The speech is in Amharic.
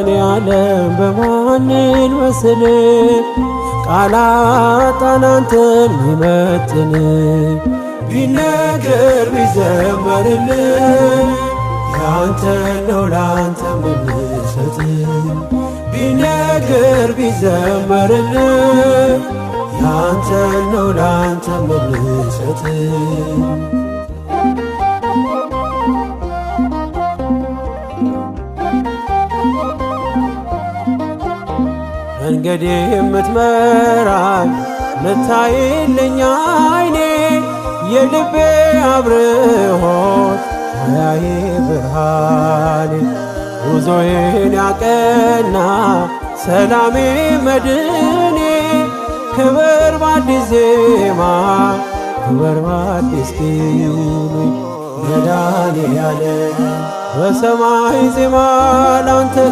መድኃኔዓለም በማን ልመስል? ቃላት አንተን ሚመጥን ቢነገር ቢዘመርልህ ያንተ ነው ላንተ ምንሰጥ፣ ቢነገር ቢዘመርልህ ያንተ ነው ላንተ ምንሰጥ። መንገዴ የምትመራኝ ምታይልኝ አይኔ፣ የልቤ አብርሆት ማያዬ ብርሃኔ፣ ጉዞዬን ያቀና ሰላሜ መድኔ፣ ክብር በአዲስ ዜማ ክብር በአዲስ ቅኔ። መድኃኔዓለም በሰማይ ዜማ ላንተ